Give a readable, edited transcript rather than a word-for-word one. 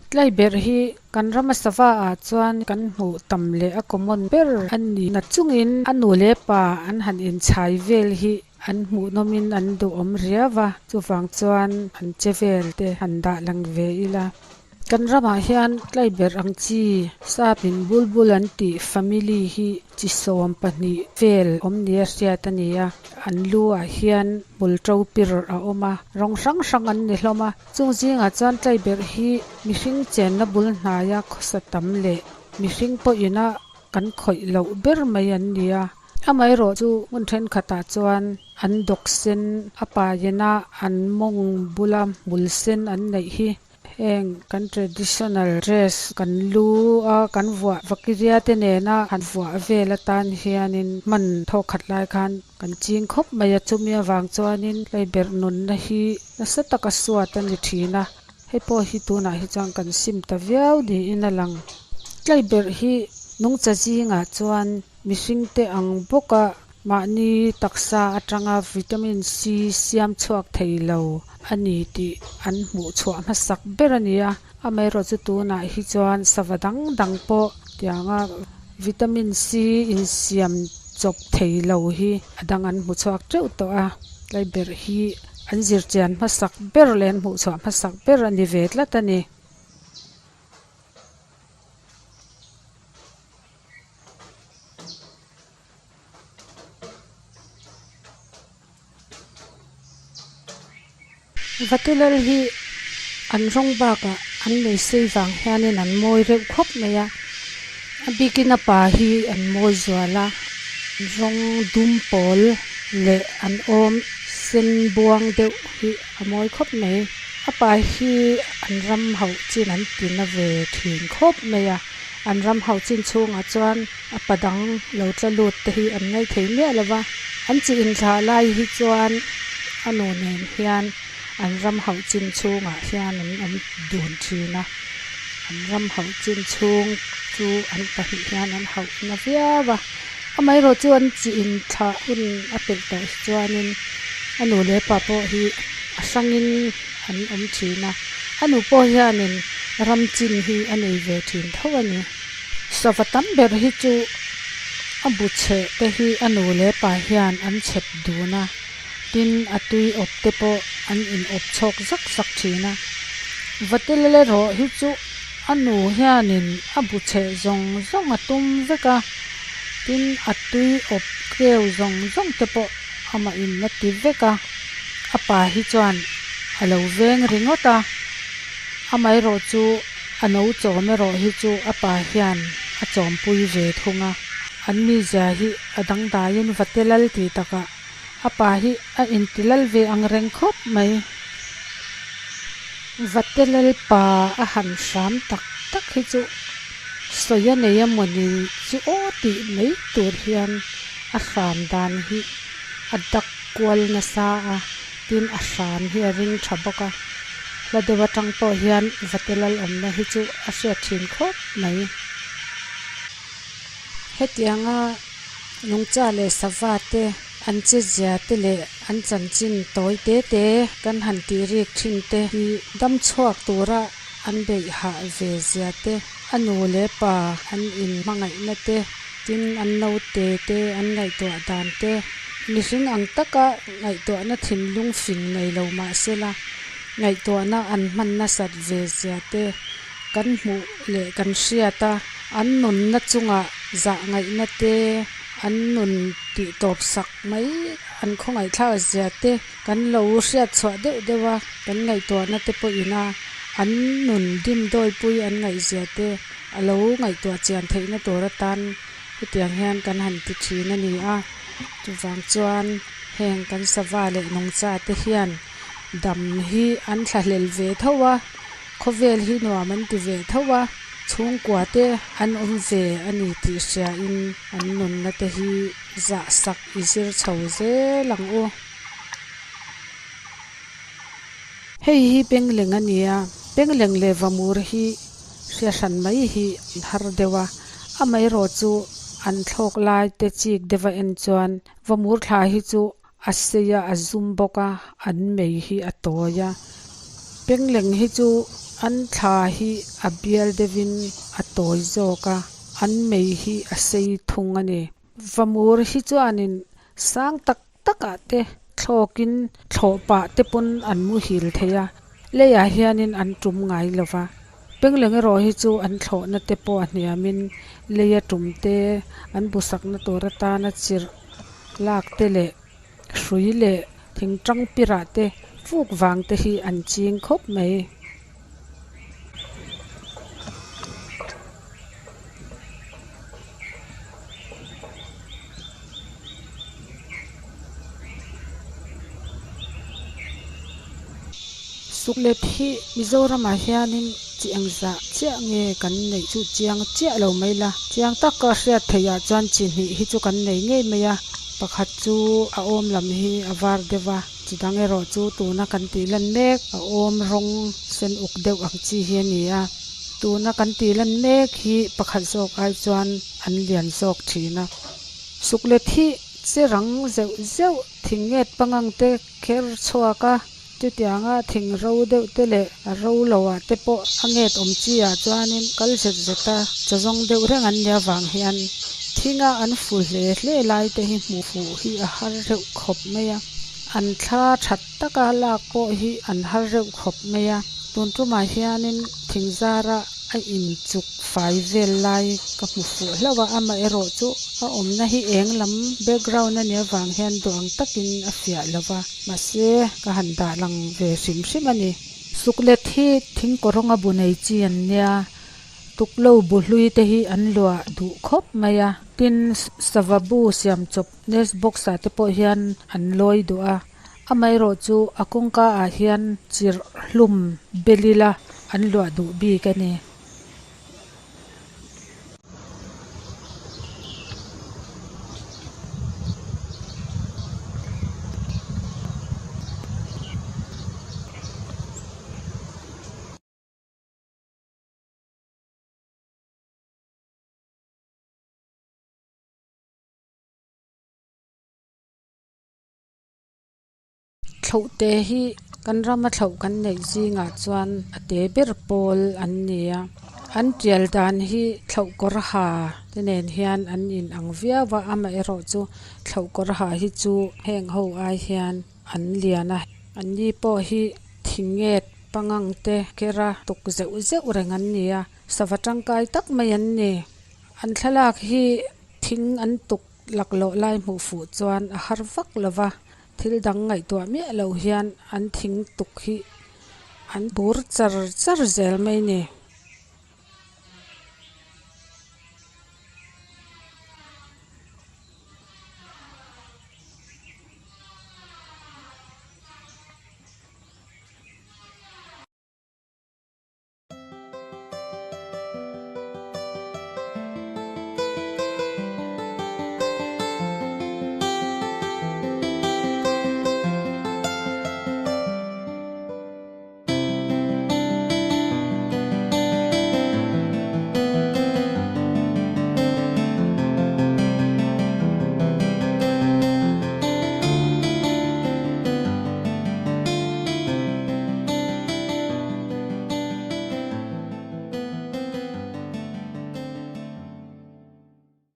Tlaiberh hi kan rama sava ah chuan kan hmuh tam leh a common ber a ni nachungin a nu leh pa an han inchhai vel hi an hmuh nawm in an duhawm riau a chuvang chuan an che vel te han dah lang ve ila kan ramah hian tlaiberh ang chi sap in bulbul an tih family hi chi 12 vel awm ni a hriat a ni a an lu ah hian hmul to pir a awm a rawng hrang hrang an ni hlawm a chung zingah chuan tlaiberh hi mihring chenna bul hnaia khawsa tam leh mihring pawh ina kan khawih loh ber mai an ni a amaherawh chu hmun thenkhatah chuan an dawk sen a paina an mawng bula hmul sen an neih hi heng kan traditional dress kan lu a kan vuah vakiria te nena han vuah vel atan hianin hman thawk khat lai khan kan ching khawp mai a chumi avang chuanin tlaiberh nunna hi nasa taka suat a ni thin a hei pawh hi tunah hi chuan kan sim ta viau niin a lang tlaiberh hi nungcha zingah chuan mihring te ang bawk a mahni taksa atanga vitamin C siam chhuak thei lo a ni tih an hmuh chhuah hmasak ber a ni a amaherawh chu tunah hi chuan sava dang dang pawh tianga vitamin C insiam chawp thei lo hi a dang an hmu chhuak teuh tawh a tlaiberh hi an zirchian hmasak ber leh an hmuh chhuah hmasak ber a ni ve tlat a ni. Vatilal hi an rawng bakah an lei sei vang hianin an mawi reuh khawp mai a a bikin a pa hi an mawi zual a rawng dum pawl leh an awm sen buang deuh hi a mawi khawp mai a pa hi an ram hauh chin an ti na ve thin khawp mai a an ram hauh chin chhungah chuan a pa dang lo tla lut te hi an ngaih thei miah lo va an chi inthlah lai hi chuan a nu nen hian an ram hauh chin chhungah hian an awm dun thin a an ram hauh chin chhung chu an pahnih hian an hauh na viau a amaherawh chu an chi inthlah hun a pelh tawh hi chuanin a nu leh pa pawh hi a hrangin an awm thin a a nu pawh hianin ram chin hi a nei ve thin tho a ni sava tam ber hi chu a bu chheh te hi a nu leh pa hian an chhep dun a tin a tui awp te pawh an in awp chhawk zak zak thin a vatilal erawh hi chu a nu hianin a bu chheh zawng zawng a tum vek a tin a tui awp keu zawng zawng te pawh amah in a ti vek a a pa hi chuan a lo veng ringawt a amaherawh chu a no chawm erawh hi chu a pa hian a chawmpui ve thung a an mizia hi a dangdaiin vatilal tih takah a pa hi a intilal ve ang reng khawp mai vatilal pa a han hram tak tak hi chu sawi a nei emawni chu aw tih mai tur hian a hram dan hi a dak kual nasa a tin a hram hi a ring tha bawk a hla deuh atang pawh hian vatilal awmna hi chu a hriat thin khawp mai hetianga nungcha leh sava te an che zia te leh an chanchin tawi te te kan han tih rik thin te hi dam chhuak tura an beih hah ve zia te a nu leh pa an in hmangaihna te tin an no te te an ngaihtuah dan te mihring ang taka ngaihtuahna thinlung fing nei lo mahsela ngaihtuahna an hman nasat ve zia te kan hmuh leh kan hriat a an nunna chungah zah ngaihna te an nun tih tawp sak mai an khawngaihthlak zia te kan lo hriat chhuah deuh deuh a kan ngaihtuahna te pawh ina an nun dim dawipui an ngaih zia te a lo ngaihtuah chian theihna tur atan hetiang hian kan han ti thin a ni a chuvang chuan heng kan sava leh nungcha te hian dam hi an thlahlel ve tho a khawvel hi nuam an ti ve tho a chhungkua te an awm ve a ni tih hria in an nunna te hi zah sak i zir chho zel ang u. Hei hi pengleng a ni a pengleng leh vamur hi hria hran mai hi an har deuh a amaherawh chu an thlawk lai te chik deuh a en chuan vamur thla hi chu a sei a a zum bawk a an mei hi a tawi a pengleng hi chu An thla hi a bial deuhin a tawi zawk a an mei hi a sei thung a ni. Vamur hi chuanin sang tak takah te thlawkin thlawh pah te pawn an muhil thei a leiah hianin an tum ngai lo va pengleng erawh hi chu an thlawhna te pawh a hniamin lei a tum te an bu sakna tur atana chirh lak te leh hrui leh thing tang pirah te fuk vang te hi an ching khawp mai. Suklet hi Mizoramah hianin chi engzah chiah nge kan neih chu chiang chiah lo mai la. Chiang taka hriat theihah chuan chi hnih hi chu kan nei ngei mai a, pakhat chu a awm lam hi a var deuh va, chi dang erawh chu tuna kan tih lan mek a awm rawng sen uk deuh ang chi hi a ni a. Tuna kan tih lan mek hi pakhat zawk ai chuan an lian zawk thin a. Suklet hi che rang zeuh zeuh thing nget pangang te kher chhuak a, chutianga thing ro deuh te leh a ro lo ah te pawh a nget awm chi ah chuanin kal zet zet a chaw zawng deuh reng an nia vang hian thinga an fu hle hle lai te hi hmuh fuh hi a har reuh khawp mai a, an thla that taka lak pawh hi an har reuh khawp mai a, tun tumah hianin thing zara a inchuk fai vel lai ka hmu fuh hlauh a, amaherawh chu a awmna hi eng lam background a nih avang hian duh ang takin a fiah lo va, mahse ka han dah lang ve hrim hrim a ni. Suklet hi thing kawrawnga bu nei chi an nia, tuklo bu hlui te hi an luah duh khawp mai a, tin sava bu siam chawp nest box ah te pawh hian an lawi duh a. Amaherawh chu a kawngka ah hian chirh hlum bel ila an luah duh bik a ni. Thlauhte hi kan rama thlauh kan neih zingah chuan a te ber pawl an ni a an tial dan hi thlauh kawr ha te nen hian an in ang viau a amaherawh chu thlauh kawr ha hi chu heng ho ai hian an lian a an ni pawh hi thing nget pangang te kera tuk zeuh zeuh reng an ni a sava tangkai tak mai an ni an thlalak hi thing an tuk laklawh lai hmuh fuh chuan a har vak lo va thil dang ngaihtuah miah loh hian an thing tuk hi an bur char char zel mai a ni.